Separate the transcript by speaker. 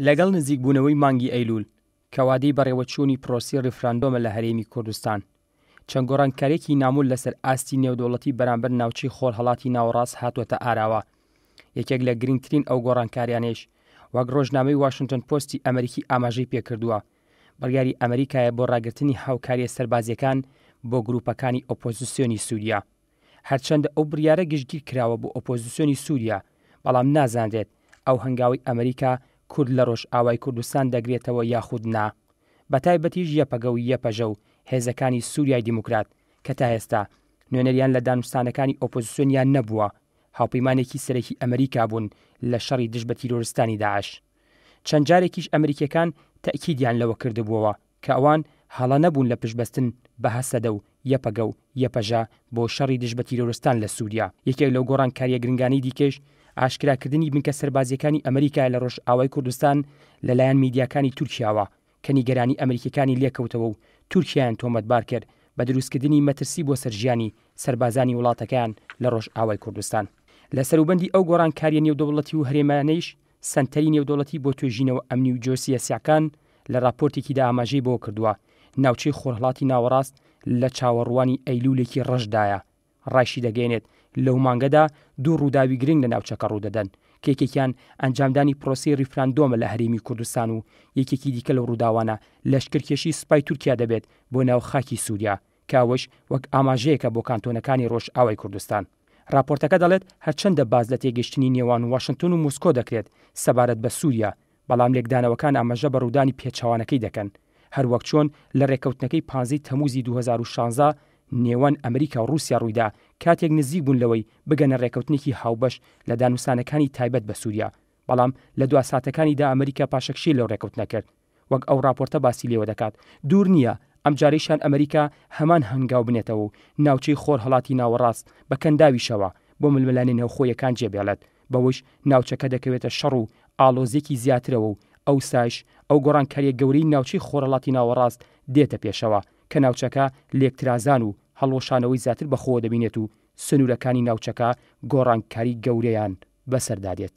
Speaker 1: لەگەڵ نزیکبوونەوەی مانگی ئەیلوول کە وادەی بەڕێوەچوونی پرۆسەی ڕیفراندۆمە لە هەرێمی کوردستان، چەند گۆڕانکارییەکی نامۆ لەسەر ئاستی نێودەوڵەتی بەرامبەر ناوچەی خۆرهەڵاتی ناوەڕاست هاتووەتە ئاراوە. یەکێک لە گرنگترین ئەو گۆڕانکاریانەیش وەک ڕۆژنامەی واشنتۆن پۆستی ئەمریکی ئاماژەی پێکردووە، بڕیاری ئەمریکایە بۆ ڕاگرتنی هاوکارییە سەربازییەکان بۆ گرووپەکانی ئۆپۆزسیۆنی سووریا. هەرچەندە ئەو بڕیارە گشتگیر کراوە بۆ ئۆپۆزسیۆنی سووریا، بەڵام نازانرێت ئەو هەنگاوەی ئەمریکا کورد لە ڕۆژئاوای کوردستان دەگرێتەوە یاخود نا، بەتایبەتیش یەپەگە و یەپەژە و هێزەکانی سووریای دیموکرات کە تا ئێستا نوێنەریان لە دانوستانەکانی ئۆپۆزسیۆنیان نەبووە، هاوپەیمانێکی سەرەکی ئەمریکا بوون لە شەڕی دژ بە تیرۆرستانی داعش. چەند جارێکیش ئەمریکییەکان تەئکیدیان لەوە کردبووەوە کە ئەوان هەڵە نەبوون لە پشتبەستن بە هەسەدە و یەپەگە و یەپەژە بۆ شەڕی دژ بە تیرۆرستان لە سووریا. یەکێک لەو گۆڕانکارییە گرنگانەی دیکەیش ئاشکراکردنی بنکە سەربازییەکانی ئەمریکایە لە ڕۆژئاوای کوردستان لەلایەن میدیاکانی تورکیاوە کە نیگەرانی ئەمریکییەکانی لێکەوتەوە و تورکیایان تۆمەتبار کرد بە دروستکردنی مەترسی بۆ سەر ژیانی سەربازانی وڵاتەکەیان لە ڕۆژئاوای کوردستان. لە سەروبەندی ئەو گۆڕانکارییە نێودەوڵەتی و هەرێمانەیش سەنتەری نێودەوڵەتی بۆ توێژینەوە ئەمنی و جیۆسیاسییەکان لە ڕاپۆرتێکیدا ئاماژەی بەوە کردووە، ناوچەی خۆرهەڵاتی ناوەڕاست لە چاوەڕوانی ئەیلوولێکی ڕەشدایە. ڕایشیدەگەیەنێت، لەو مانگەدا دوو ڕووداوی گرنگ لە ناوچەکە ڕوودەدەن، کە یەکێکیان ئەنجامدانی پرۆسەی ڕیفراندۆمە لە هەرێمی کوردستان و یەکێکی دیکە لەو ڕووداوانە لەشکرکێشی سوپای تورکیا دەبێت بۆ ناو خاکی سووریا، کە ئەوەش وەک ئاماژەیەکە بۆ کانتۆنەکانی ڕۆژئاوای کوردستان. ڕاپۆرتەکە دەڵێت، هەرچەندە باس لە تێگەیشتنی نێوان واشنتۆن و مۆسکۆ دەکرێت سەبارەت بە سووریا، بەڵام لێکدانەوەکان ئاماژە بە ڕوودانی پێچەوانەکەی دەکەن، هەروەک چۆن لە ڕێککەوتنەکەی پانزەی تەمووزی 2016 نێوان ئەمریکا و ڕووسیا ڕوویدا کاتێک نزیک بوون لەوەی بگەنە ڕێککەوتنێکی هاوبەش لە دانوستانەکانی تایبەت بە سووریا، بەڵام لە دوا ساتەکانیدا ئەمریکا پاشەکشەی لەو ڕێککەوتنە کرد. وەک ئەو ڕاپۆرتە باسی لێوە دەکات، دوور نییە ئەمجارەیشیان ئەمریکا هەمان هەنگاو بنێتەوە و ناوچەی خۆرهەڵاتی ناوەڕاست بە کەنداویشەوە بۆ ململانێ نێوخۆیەکان جێبێڵێت، بەوەیش ناوچەکە دەکەوێتە شەڕ و ئاڵۆزییەکی زیاترەوە و ئەوسایش ئەو گۆڕانکارییە گەورەی ناوچەی خۆرهەڵاتی ناوەڕاست دێتە پێشەوە کە ناوچەکە لێکترازان و هەڵوەشانەوەی زیاتر بەخۆوە دەبینێت و سنوورەکانی ناوچەکە گۆڕانکاری گەورەیان بەسەردا دێت.